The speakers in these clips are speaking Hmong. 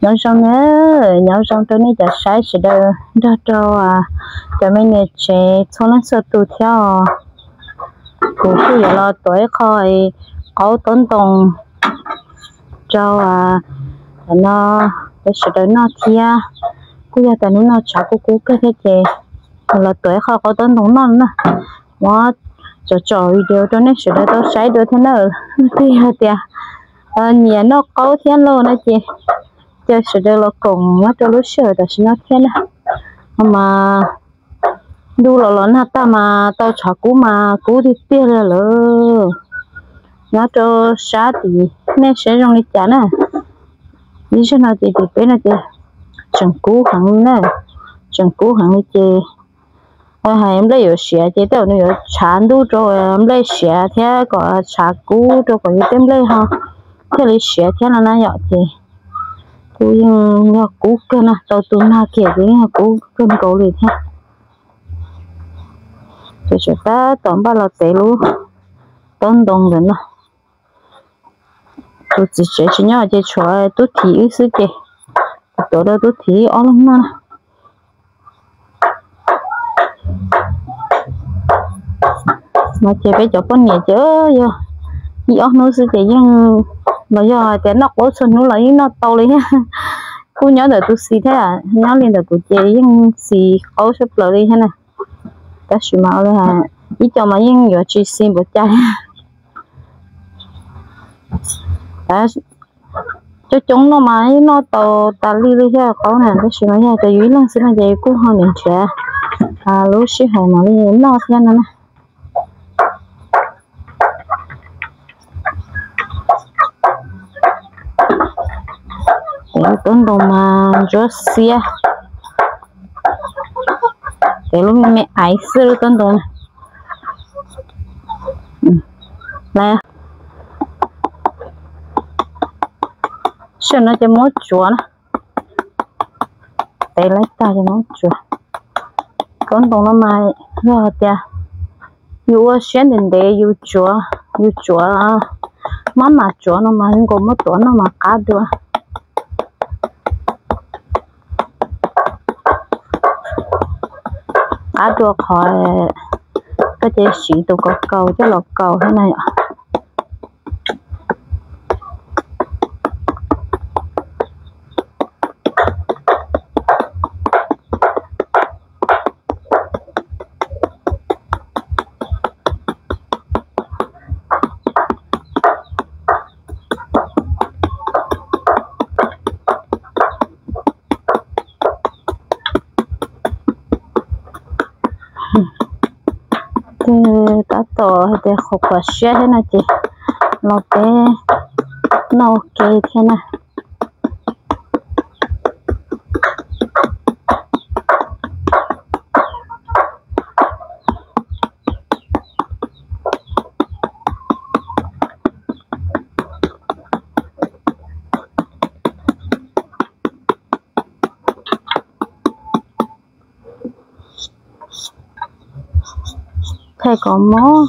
Nyob zoo na, nyob zoo rau nej cov saib sawv daws nrog rau cov me niam tsev txhua leej txhua tus thiab os. Kuv kuj yuav los tuav ib qho qaub taub ntoo rau no peb sawv daws noj thiab. Kuj yog tias hnub no tshav kub kub kawg thiab ces los tuav ib qho qaub taub ntoo noj na. Muab tsom tsom video rau nej sawv daws tau saib dua thiab na. Leej twg hais tias nyiam noj qaub thiab lauj no ces cia sawv daws los koom nyob rau lub sij hawm tam sim no thiab na. Ho mas ntuj los los nag tag mas tau tshav kub mas kub tiag tiag li lawm. Nyob rau sab tim nej saib zoo li cas na. Ib zaug no ces tim peb no ces tseem kub heev na, tseem kub heev li ces hais nplej yuav siav ces tej zaum nws yuav tshav ntuj rau nplej siav thiab kom tshav kub rau kom yus tej nplej ho thiaj li siav thiab no na yom. Ces kuj yeej yog kub kawg na, tau tu nag kiag ces yeej yog kub kawg nkaus li thiab. Ces tseem tab tom npaj los tev lub taub ntoo ntawm no. Tus txiv tsev tsis nyob ces tshuav tub thim wb xwb ces kuv tuav rau tub thim ob leeg noj na. No ces peb cov poj niam ces yog ib ob hnub xwb ces yeej, los yog hais tias noj qaub txhua hnub los yeej noj tau li thiab. Kuj nyob ntawm tus xis thiab, nyob li ntawm kuv ces yeej xis qaub sab plaws li thiab na. Tab sis mas ib co mas yeej yuav tsis xis npaum cas thiab. Coob coob no mas yeej noj tau tas li li thiab qaub na, tab sis mas yog tias yus ib leeg xwb no ces kuj ho niam nrhiav lub sij hawm mam li noj thiab no na. Ces lub taub ntoo mas ntsuab xiab, ces lub me me aiv xwb lub taub ntoo na. Sij hawm no ces muab tsuav na, tev laib tag ces muab tsuav. Taub ntoo no mas yog tias yus ua siab ntev ntev yus tsuav, yus tsuav mab mam tsuav no mas zoo nkaus muab tuav noj mas qab dua. Qab dua qhov koj ces siv tus kaus kaus coj los kaus thiab na yom. Ces tab tom hais tias qhuav qhuav siab thiab no ces los peb noj ua ke thiab na. Thaij kom mob.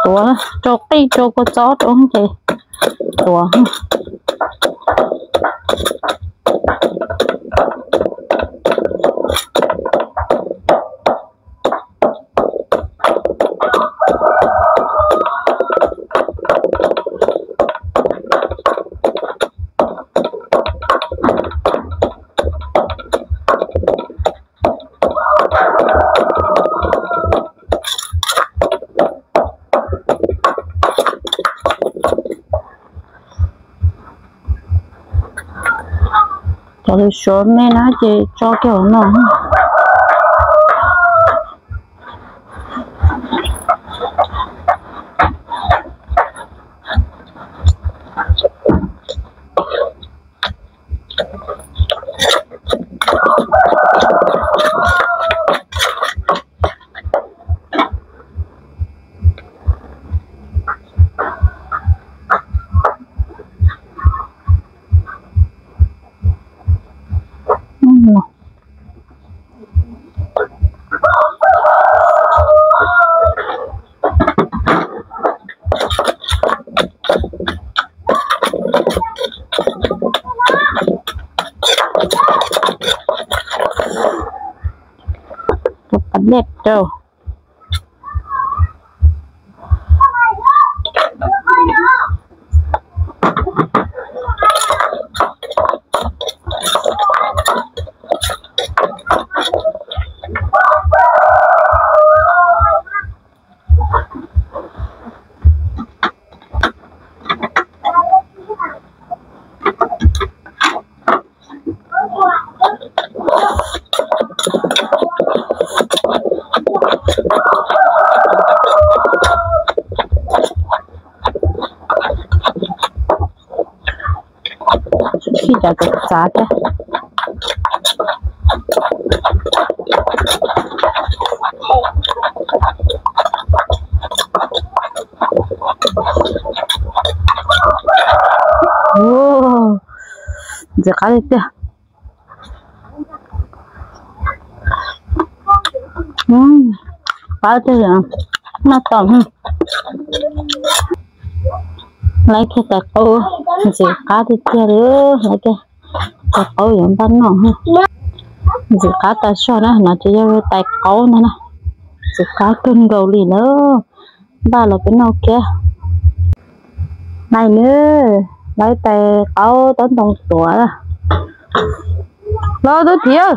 Tuav rau qij rau kua txob rau ces tuav. Cov lus suav me no ces tso kiag hauv no. Tus qab dej rau. Sib cav txav txav thiab. Ntxim qab tiag tiag. Qab tiag, noj tau. Lawv kiag tais qaub ntxim qab tiag tiag li, lawv kiag tais qaub yuav npaj noj. Ntxim qab tas zog na, no ces yog tais qaub ntag na. Ntxim qab kawg nkaus li lawm, npaj los peb noj kiag. Nai nawb, lawv tais qaub tob ntoo tuav los tub thiv.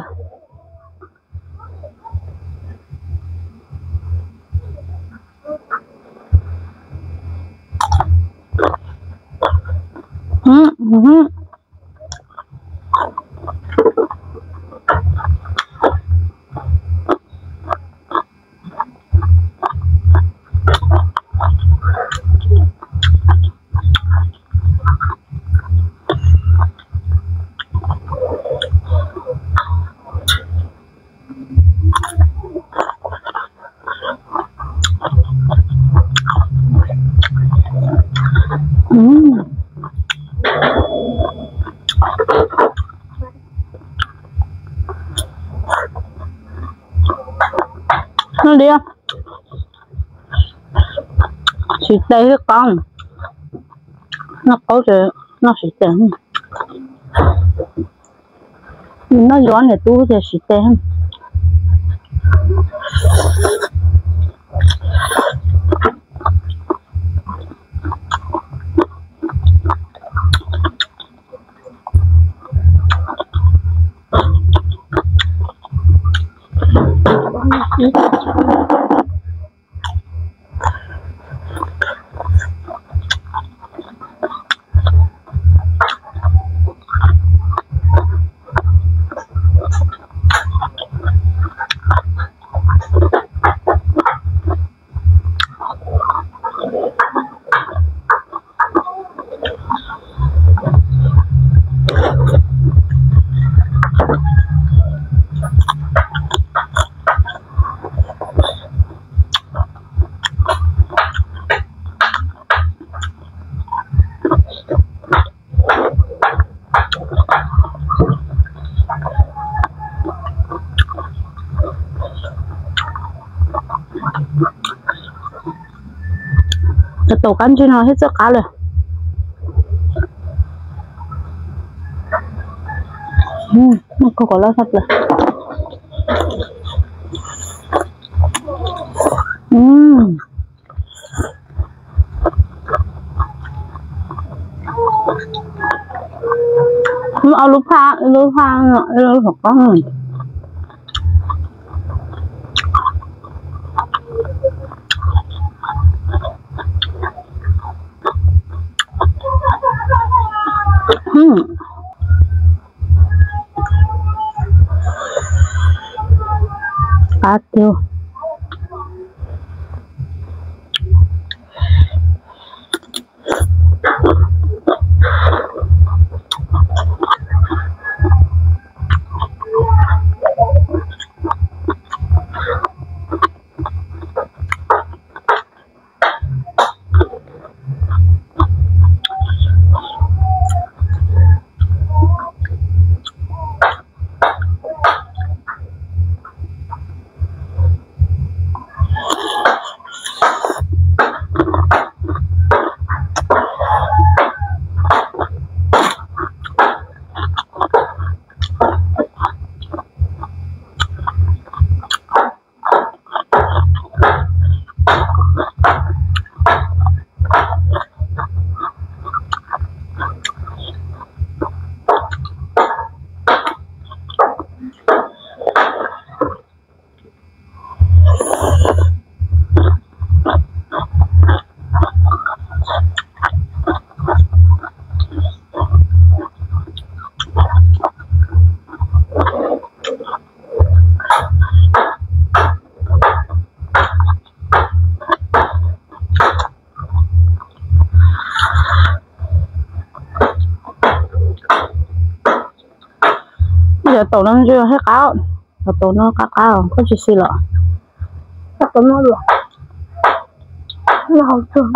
Noj li, siv tes thiab qaub. Noj qaub ces noj siv tes. Noj yuav niam tub ces siv tes. Cov taum qab ntsej no thiab txawj qab lawm. Noj kawg kom loj tshaj plaws. Lub phaj, lub phaj, lub hauv qab. qab tiag. Cov taum no ntshe thiab qab, cov taum no qab qab, koj tsis xis los. Cov taum no los, no hauv tsuag.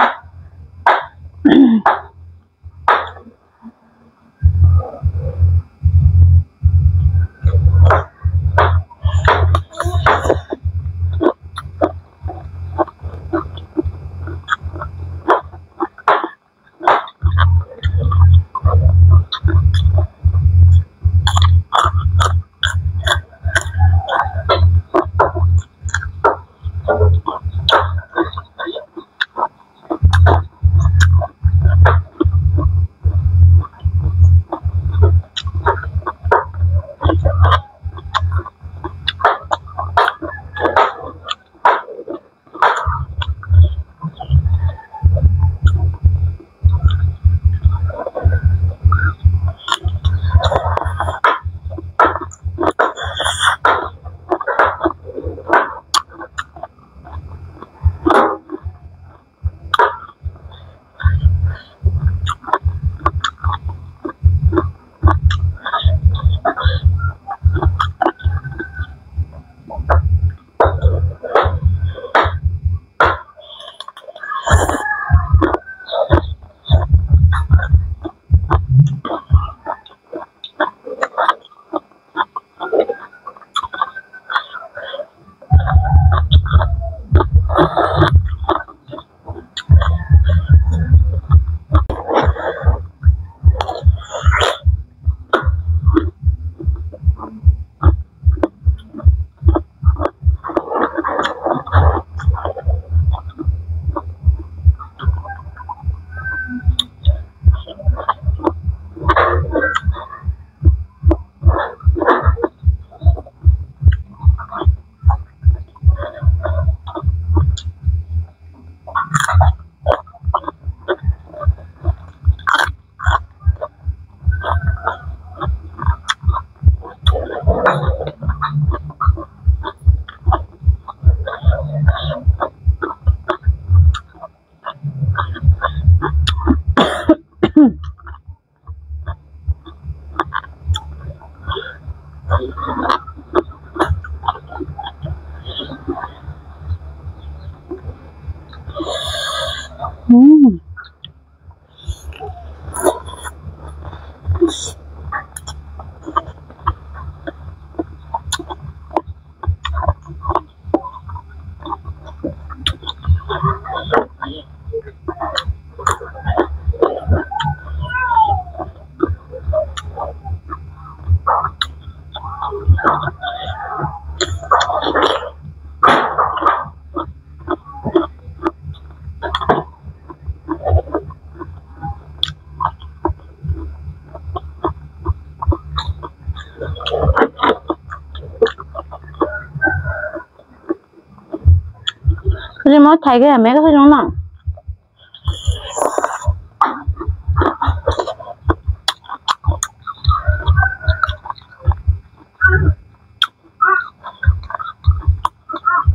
Koj tsis muab chais kiag me koj xwb zoo no.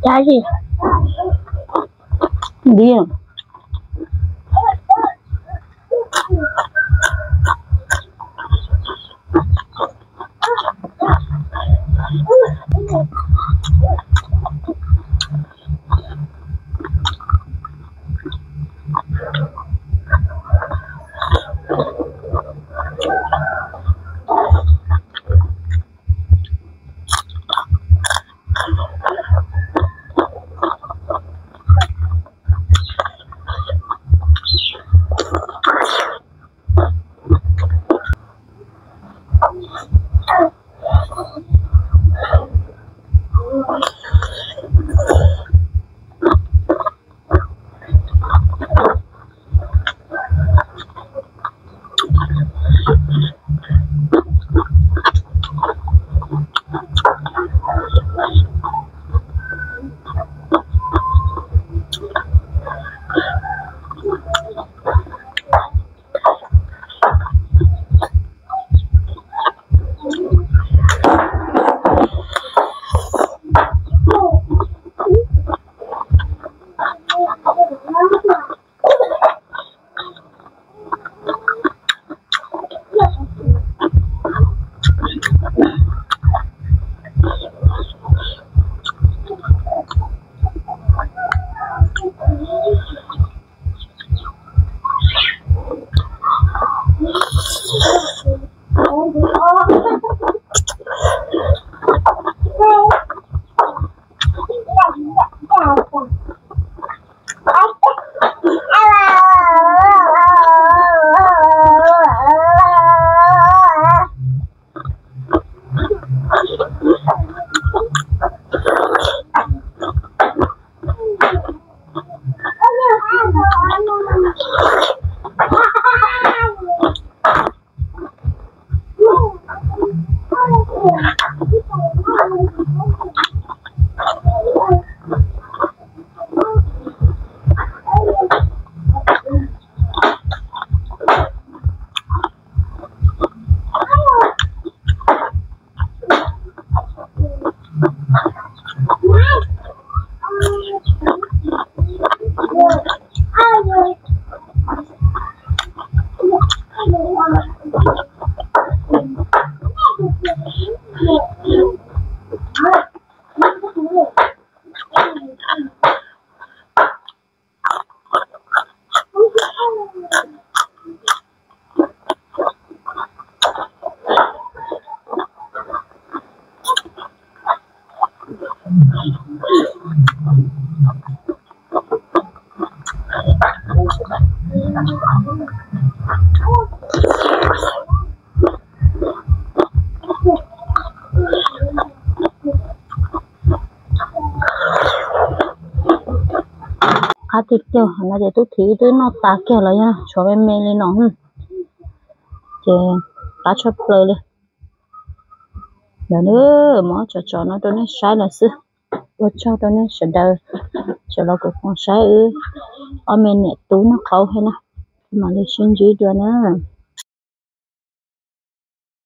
Dab tsi? Ntiag. Qab tiag tiag no ces tub thiv twb noj tas kiag los yog tshuav me me li no. Ces qab tshaj plaws li. Ntawd muab tso tso no rau nej saib lawm xwb. Ua tsaug rau nej sawv daws, sawv los kuv koom saib wb ob me niam tub noj qaub thiab na. Mam li sib ntsib dua na.